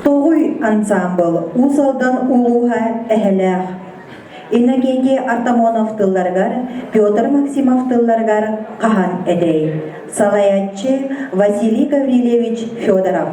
Тоҕуй ансаамбыл Уус Алдан улууһа эһэлээх. Иннокентий Артамонов тылларыгар, Петр Максимов тылларыгар хаһан этэй? Салайааччы Василий Гаврильевич Федоров.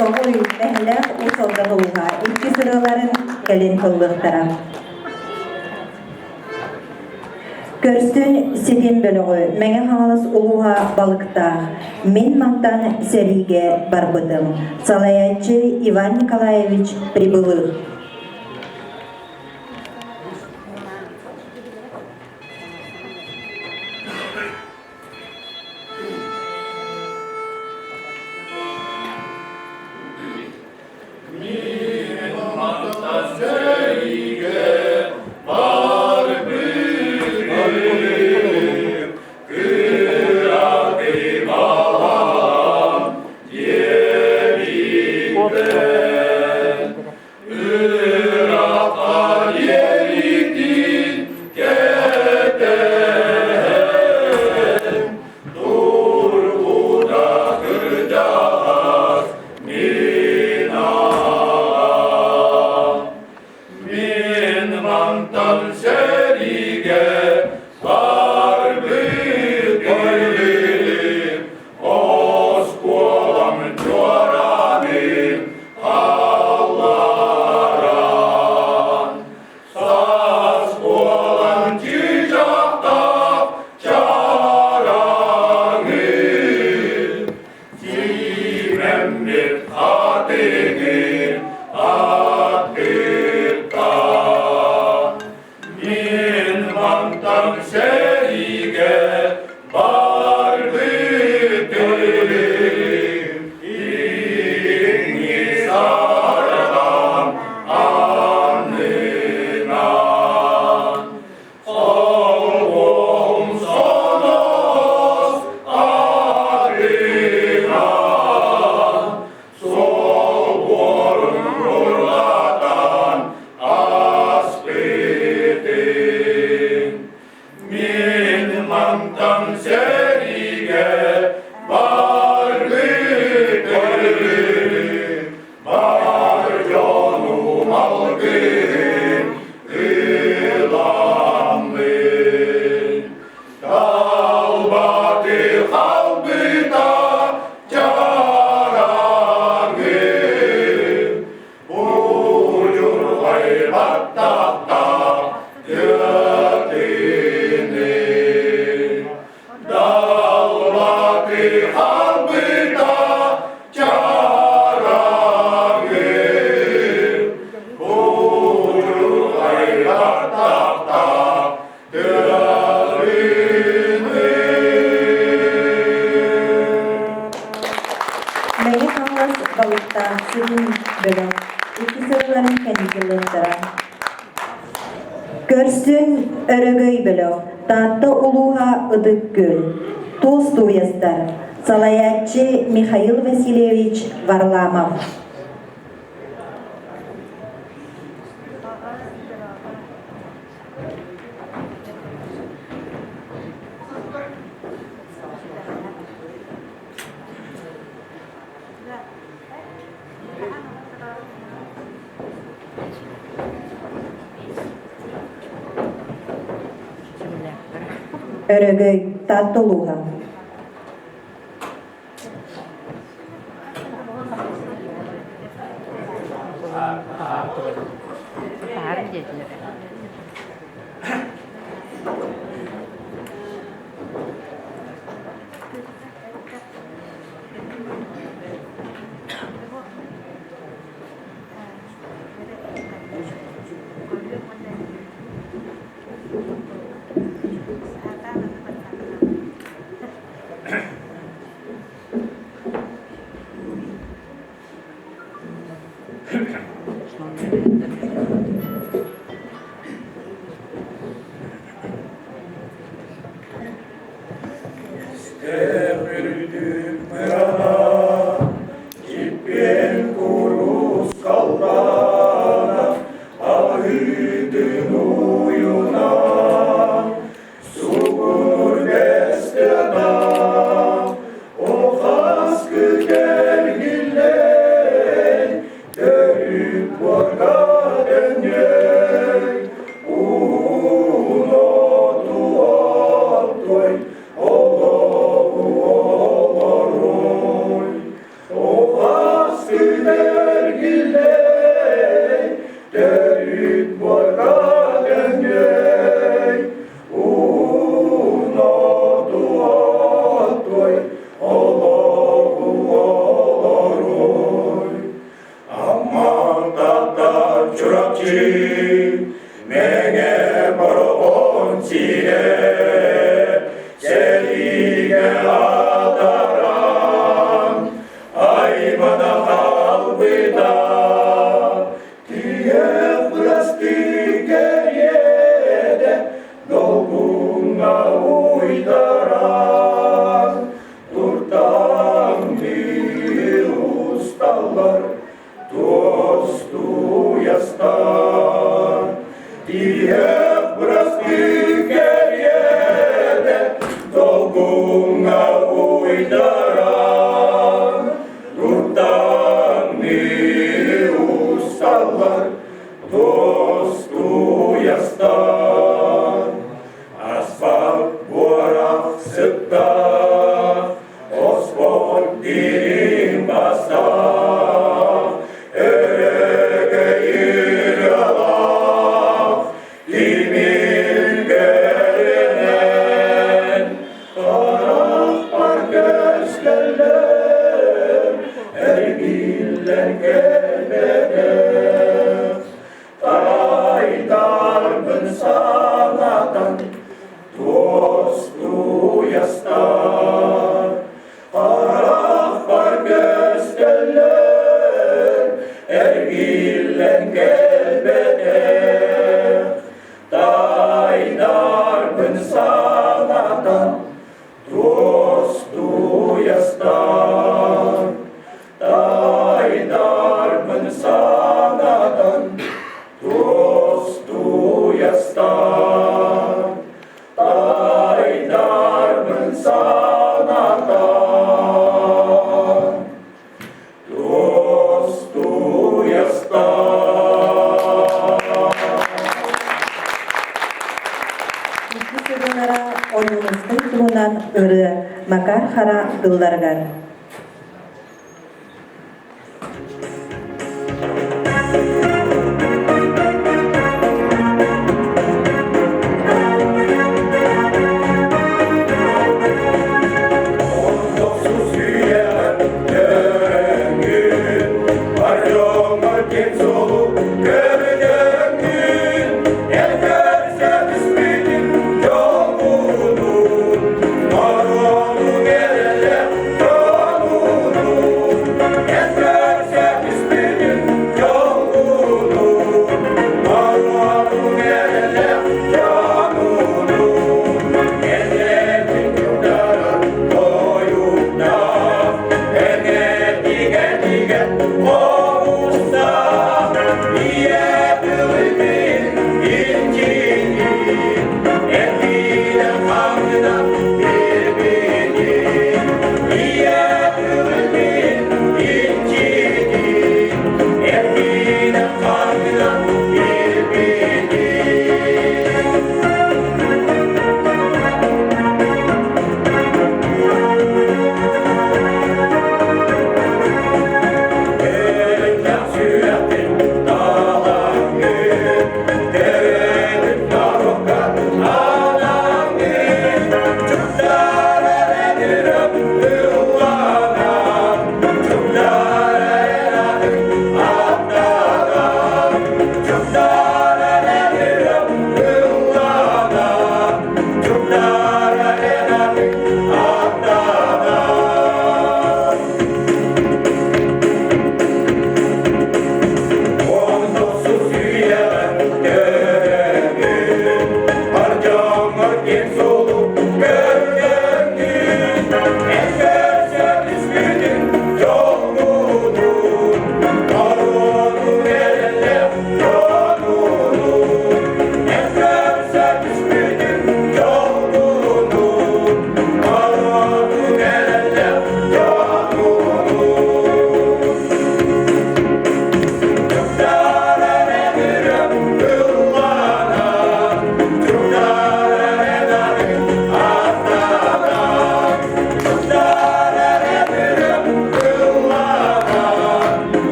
Тоҕуй, Мэһэлээх Уус Алдан улууһа иккис ырыаларын кэлин ыллыахтара. Көрсүн ситим бөлөҕү Мэҥэ Хаҥалас улууһа Балыктаах Мин мантан сэриигэ барбытым. Салайааччы Иван Николаевич Прибылых. Диэбиппэр. Мантан сэриигэ барбытым Илиҥҥи сарҕам аннынан Холбоһум сонос атынан Солбуорун урлатан аспытын Мин мантан сэриигэ барбытым Бар дьонум алгыһын ыламмын Талбаты халбыта чараҥы Удьурҕай баттахтаах тыатыны Далбаты халбыта чараҥы Удьурҕай баттахтаах Мэҥэ Хаҥалас балыктаах сирин бөлөх икки сылларын кэнники ылыахтара. Көрсүн Өрөгөй бөлөх Таатта улууһа Ытык Күөл Туос тууйастар салайааччы Михаил Васильевич Варламов. Өрөгөй, Таатта улууһа. Үрдүк мырана, киппиэн курус халлаана, алыытын уйунан, Сугур бэстена, Охаскы кэргиллэн, Төрүт буорга төннөй, Уһун оту оттой, Олоҕу олоруй. Охаскы кэргиллэн, Төрүт буорга төннөй, Уунотуотой олоҕу олоруй. Амман Таатта Чурапчы Мэҥэ Бороҕон сирэ сэриигэ атаран аймана хаалбыта Тиһэх бырастыы кэриэтэ долгуҥҥа уйдаран, туртаҥныы усталлар туостуйастар. Тиһэх бырастыы кэриэтэ долгуҥҥа уйдаран, Туртаҥныы усталлар туостуйастар. Асфальт буорах сыттаах, оспот дириҥ бастаах, өрөгөйүр алаах, тимир кэрэнэн, харахпар көстөллөр. Харахпар көстөллөр эргиллэн кэлбэтэх Тайдарбын санатан туостуйастар Тайдарбын санатан туостуйастар Тайдарбын санатан Икки сырыылара Ойуунускай туһунан ырыа Макар Хара тылларыгар.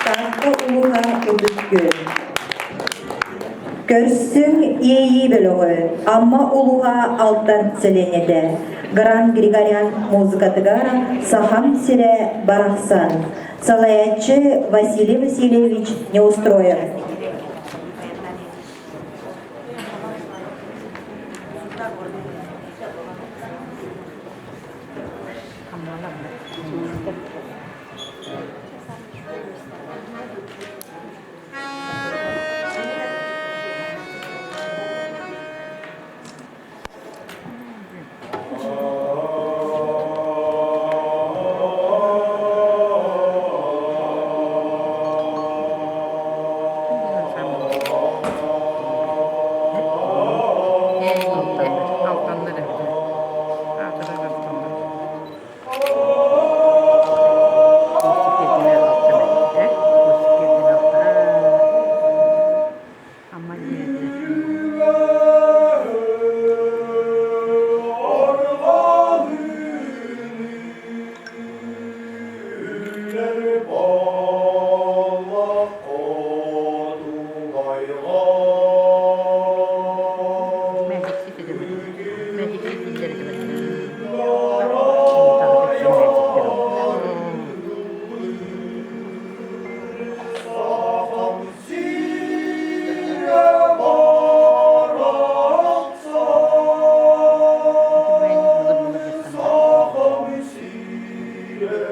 Таатта улууһа Ытык Күөл. Көрсүҥ Иэйии бөлөҕү Амма улууһа Алтан сэлиэнньэтэ Гран Григорян музыкатыгар Сахам сирэ барахсан салайааччы Василий Васильевич Неустроев. Алтаннар эбитэ. Аатырар алтаннар. Икки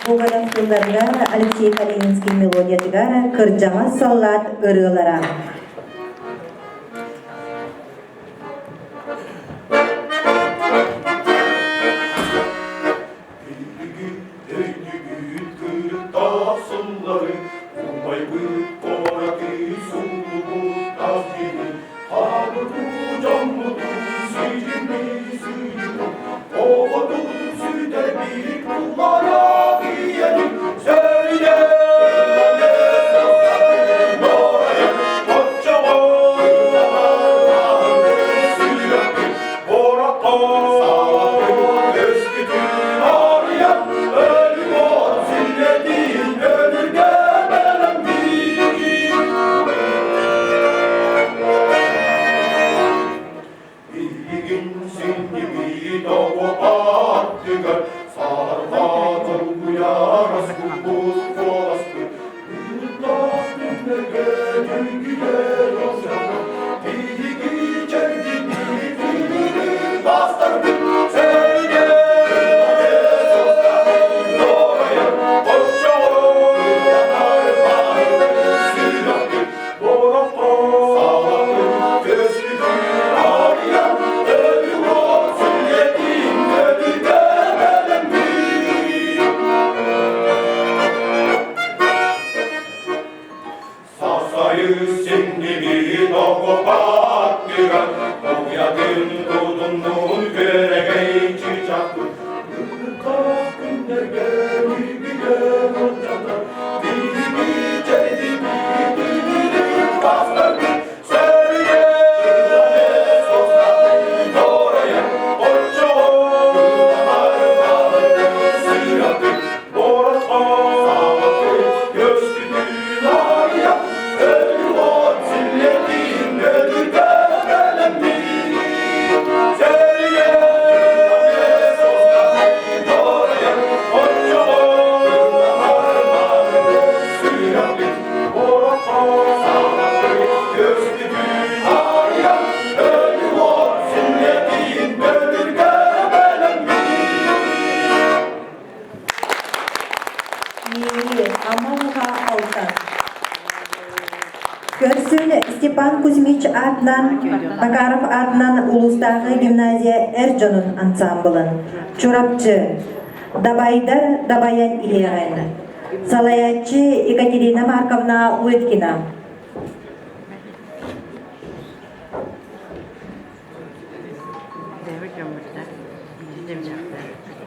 Бу бөлөх тылларыгар Алексей Калининский мелодиятыгар «Кырдьаҕас саллаат ырыалара». Степан Кузьмич аатынан Макаров аатынан улуустааҕы гимназия эр дьонун ансаамбылын Чурапчы Дабайдар дабайан иһиэҕин салайааччы Екатерина Марковна Лыткина. Бэйэбит дьоммут да биирдэ билиэхтээхпит.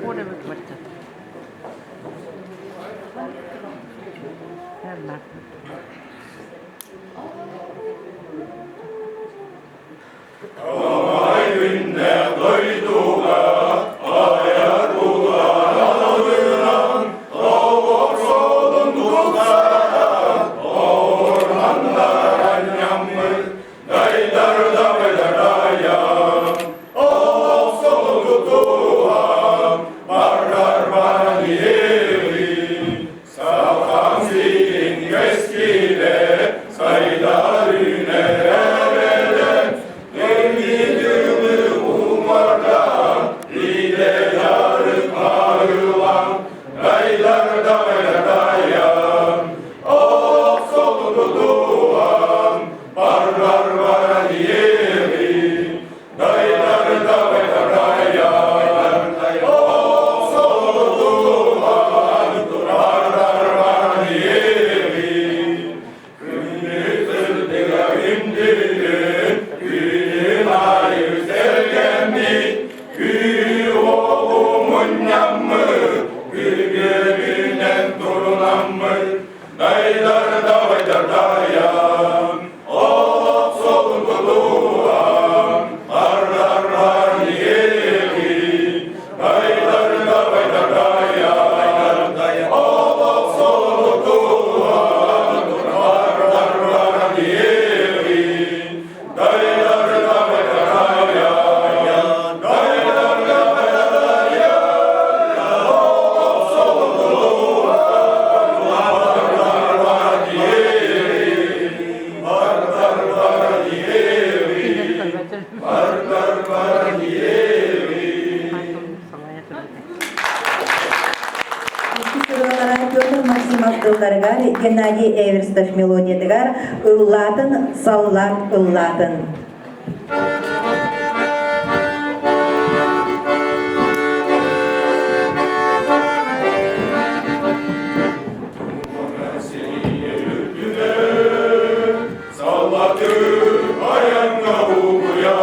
Уу, эбит барда. Аламай күннээх дойдуга айар улар алыбынан олох суолун тутсаран оорханнар анньаммыт дайдар дабайдарайан олох суолун тутуһан барар баран иһэбин Сахан сирин кэскилэ сайдар үүнэр эбэлэр Эҥин уҥуордаан илэ ярык арылан дайдар дайдайан олох солун тутуһан барар баран иэҕин дайдар дайдайан олох солун тутуһан барар баран иэҕин Күнү аайы сэргэммит, күү-уолу мунньаммыт, күргүөмүнэн турунаммыт, дайдар дабайдар дайан, олох суолун тутуһан, ардар иһиэҕин, дайдар дабайдар дайан, олох суолун тутуһан, ардар иһиэҕин, дайдар дабайдар дайан, дайдар дабайдар дайан, олох суолун тутуһан, ардар иһиэҕин, ардар иһиэҕин, ардар иһиэҕин. Иккис ырыалара Петр Максимов тылларыгар, Геннадий Эверстов мелодиятыгар «Ыллаатын, саллаат ыллаатын». Саллаты айанга угуя,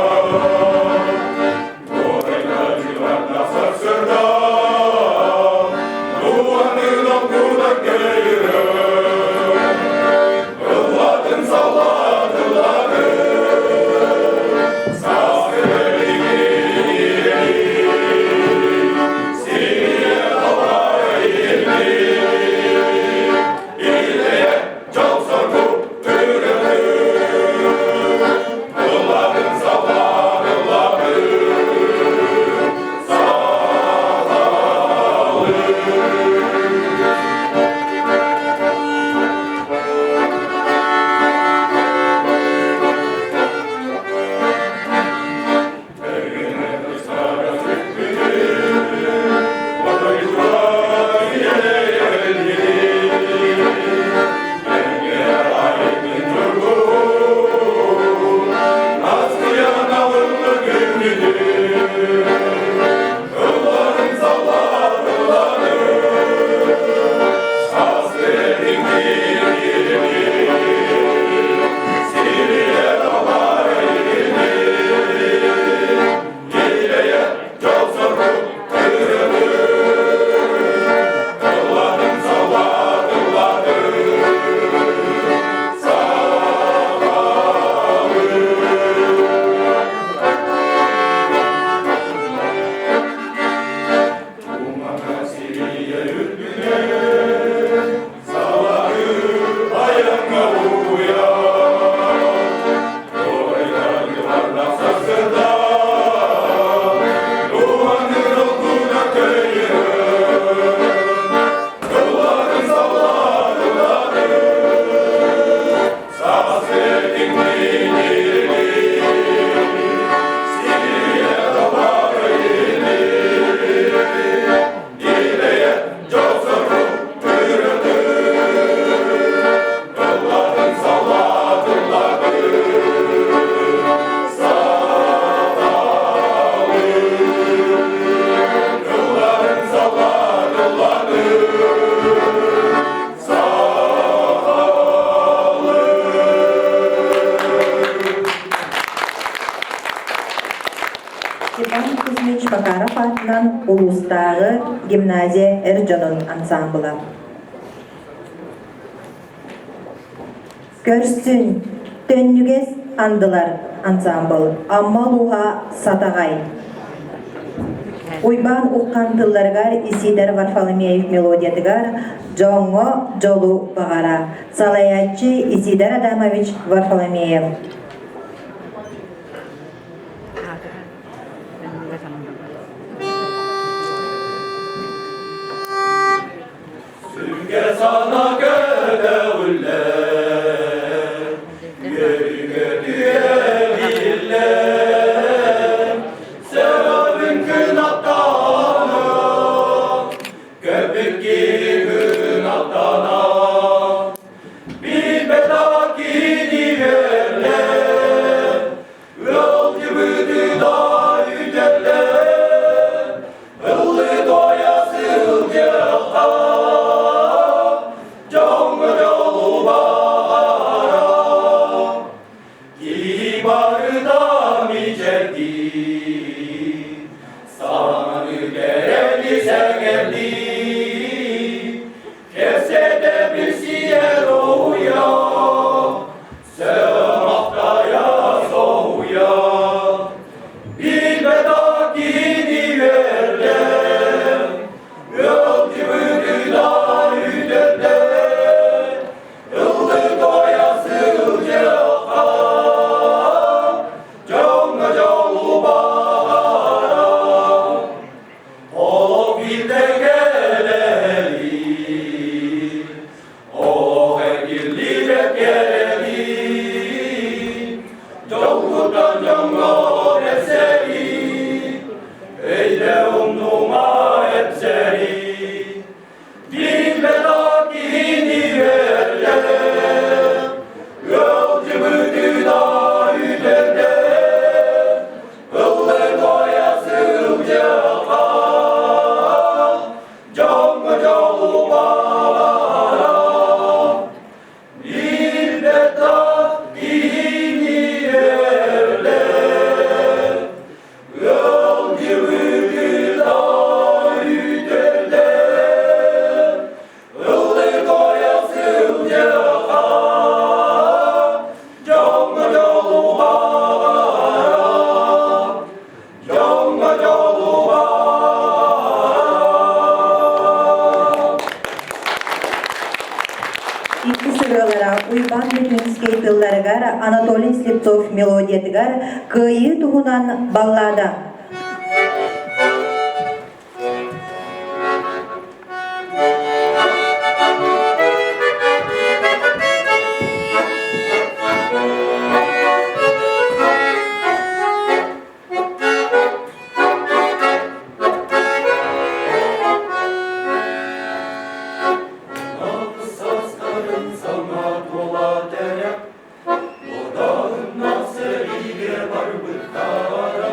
Степан Кузьмич Макаров аатынан улуустааҕы гимназия эр дьонун ансаамбыла. Көрсүн, төннүгэс андылар ансаамбыл Амма улууһа Сатаҕай. Уйбаан Уххан тылларыгар Исидор Варфоломеев мелодиятыгар «Дьоҥҥо дьолу баҕара» салайааччы Исидор Адамович Варфоломеев. Сүгэ сана көтөҕүллэр, үөрүүгэ түһэбиллэр, Сөрөбүн күн аттана, көпүт киһи күн аттана, билбэт кини үөрлэр, ыалдьыбыты да үтэллэр, Ыллыы туойа сылдьыахха, дьоҥҥо дьолу баҕара. Киһи барыта мичээрдии, саҥаны кэрэни сэҥэрдии, кэпсэтэ билсийэ дуоһуйа, сөҕө-махтайа соһуйа. Билбэт киһини үөрдэр, ыалдьыбытынан үтэрдэр, ыллыы туойа сылдьыахха, дьоҥҥо дьолу баҕара. Олох биирдэ кэлэрий, олох эргиллибэт кэрэлии, дьолгутан дьоҥҥо эпсэрии, өйдө умнума эпсэрии, билбэт киһини үөрдэр, ыалдьыбытынан үтэрдэр, ыллыы туойа сылдьыахха, дьоҥҥо дьолу баҕара, билбэт да киһини үөрдэр, ыалдьыбытынан үтэрдэр, ыллыы туойа сылдьыахха, дьоҥҥо дьолу баҕара, дьоҥҥо дьолу баҕара. Иккис ырыалара Уйбаан Бөтүнскэй тылларыгар Анатолий Слепцов мелодиятыгар «Кыайыы туһунан баллада». Саҥа туола тэрэх, Одоһунна сэриигэ барбыттара.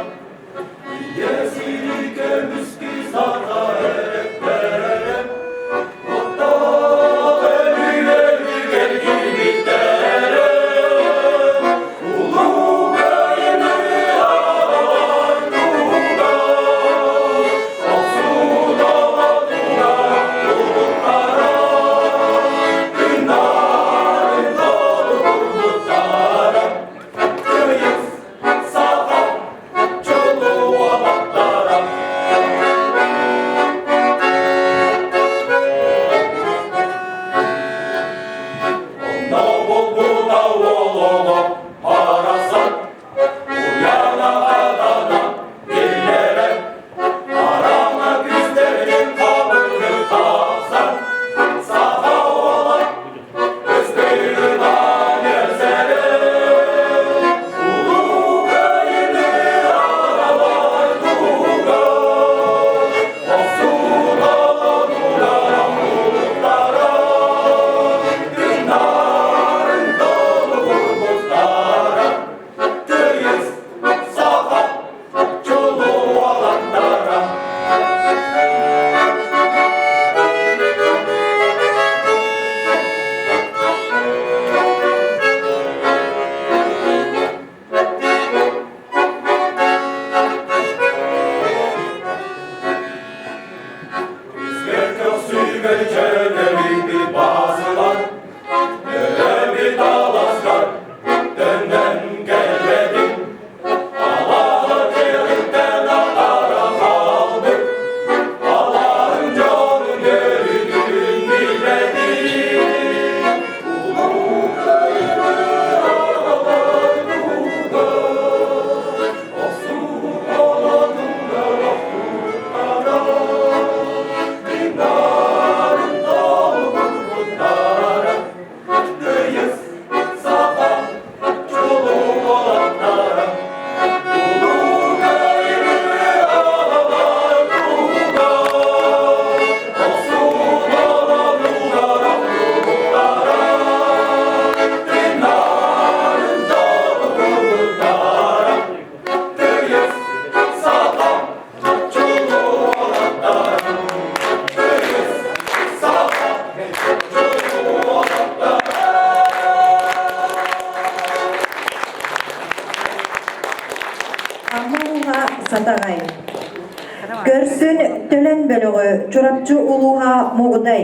Көрсүн Төлөн бөлөҕү Чурапчы улууһа Мугудай.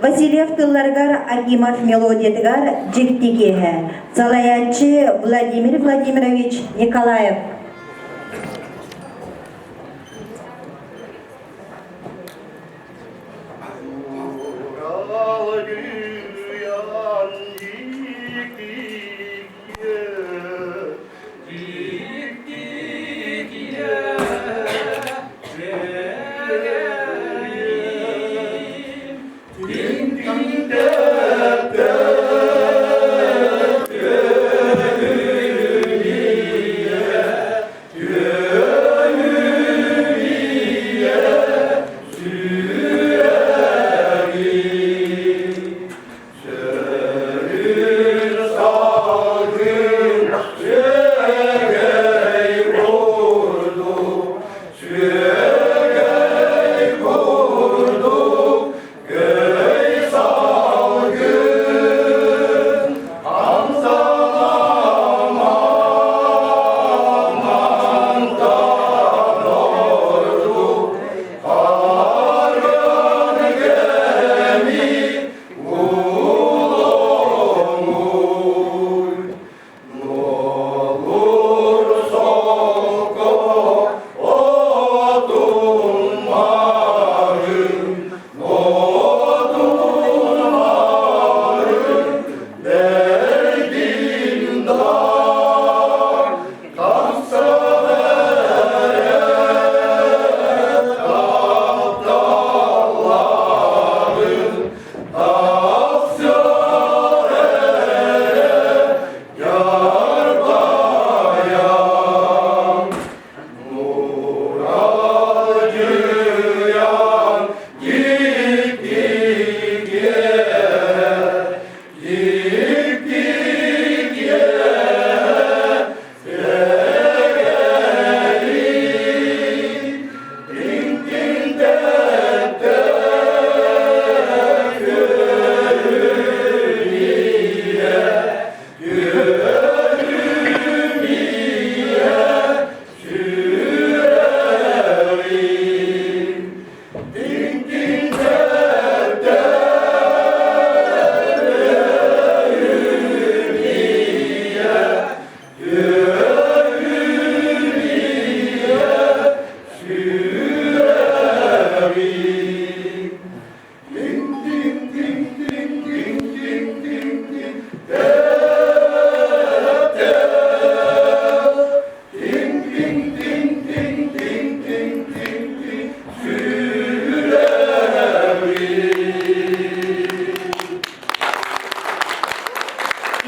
Васильев тылларыгар Акимов мелодиятыгар дьикти киэһэ. Салайааччы Владимир Владимирович Николаев.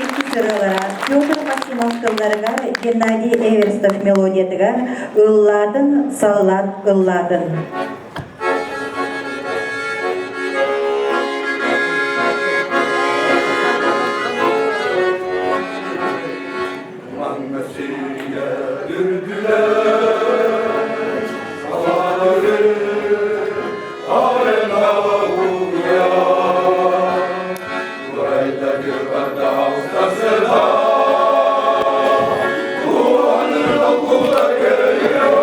Иккис ырыалара Петр Максимов тылларыгар Геннадий Эверстов мелодиятыгар «Ыллаатын, саллаат ыллаатын». Манна сиргэ үрдүнэн салаары арена угуйа Урайдагы бардалсасына Туаны толкуда көрüyor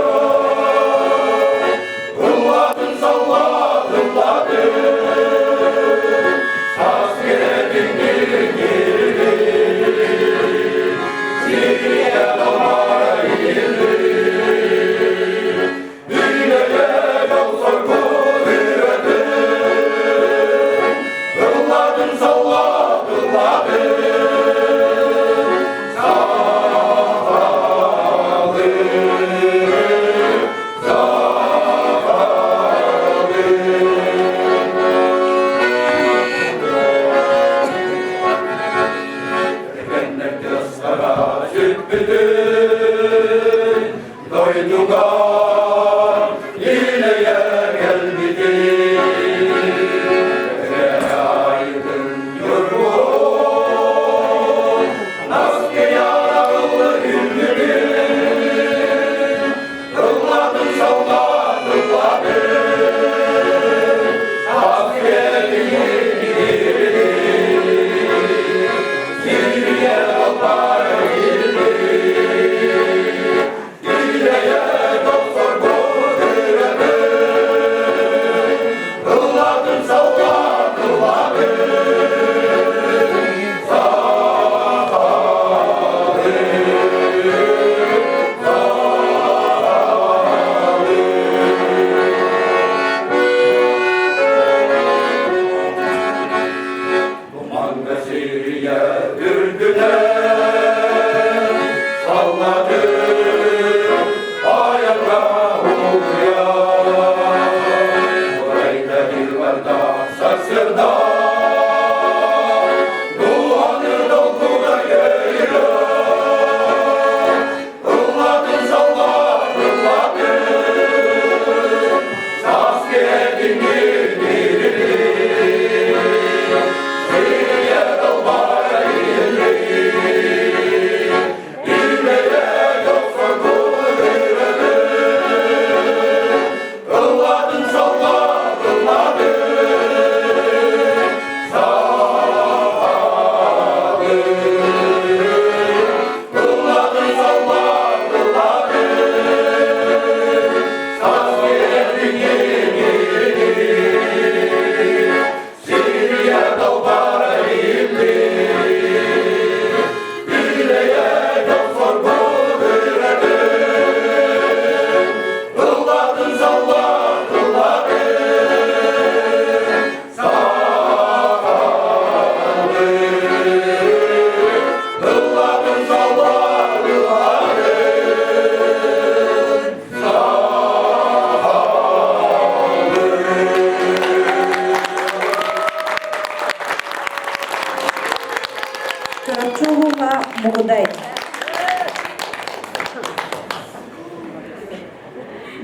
Ылладын саллат ыллады Сас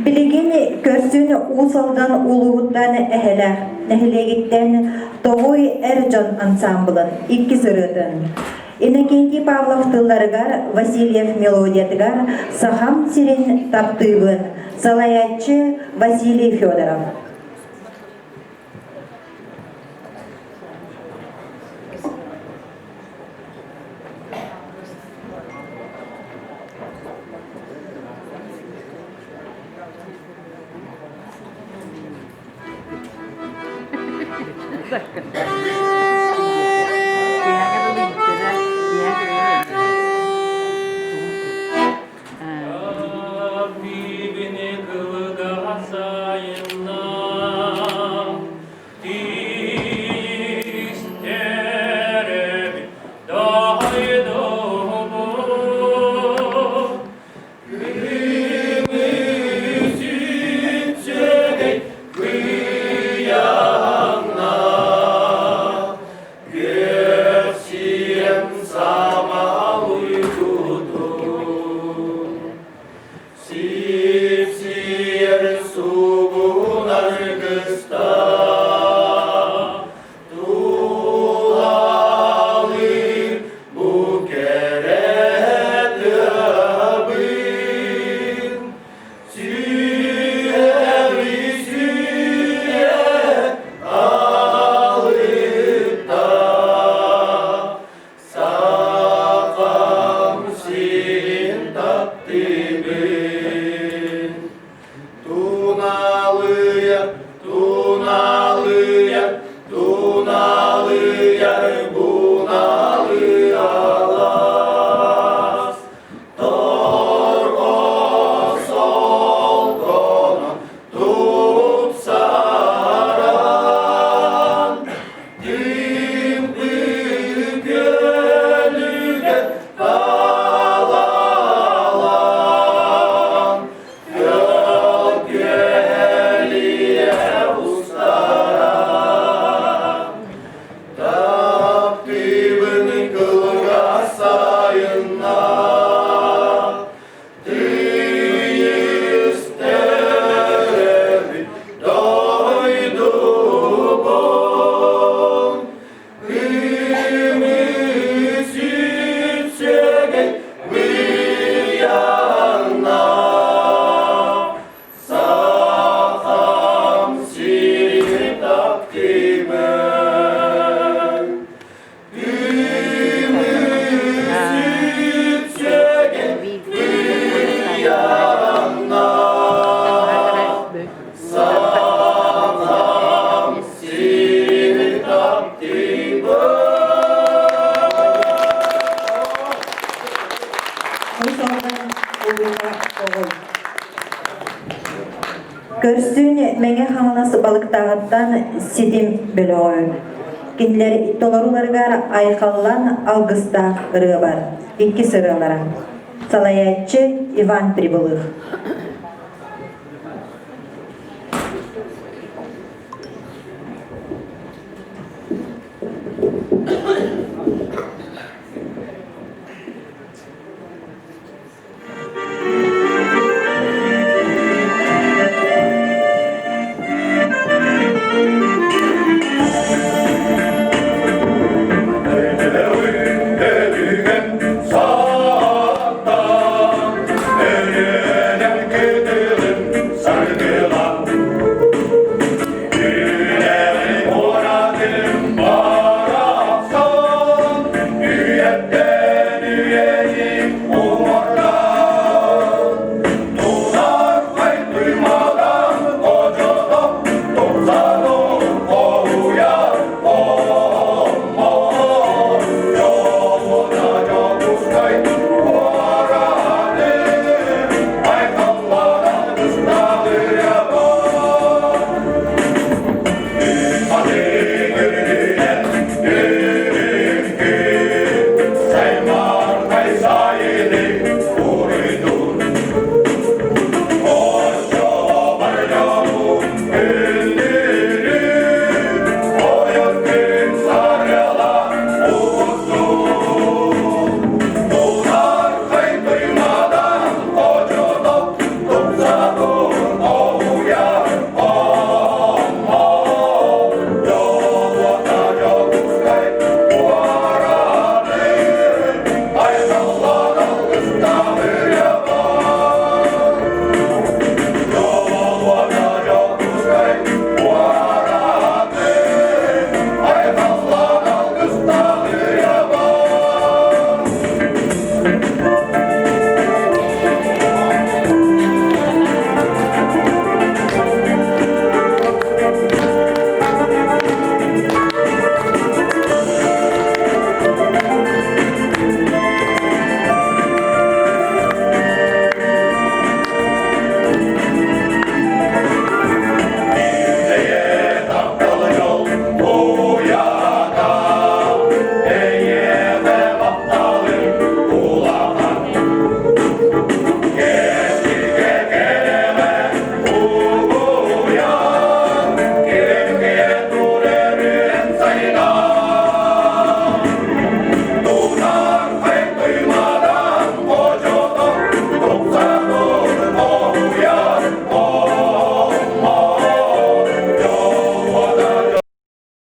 Билигин көрсүн Уус Алдан улууһуттан Эһэлээх нэһилиэгиттэн Тоҕуй эр дьон ансаамбылын иккис ырыатын Иннокентий Павлов тылларыгар Васильев мелодиятыгар Сахам сирин таптыыбын салайааччы Василий Федоров. Көрсүн Мэҥэ Хаҥалас Балыктааҕыттан Ситим бөлөҕө. Кинилэр толорууларыгар айхаллан алгыстаах ырыа бар. Иккис ырыалара. Салайааччы Иван Прибылых.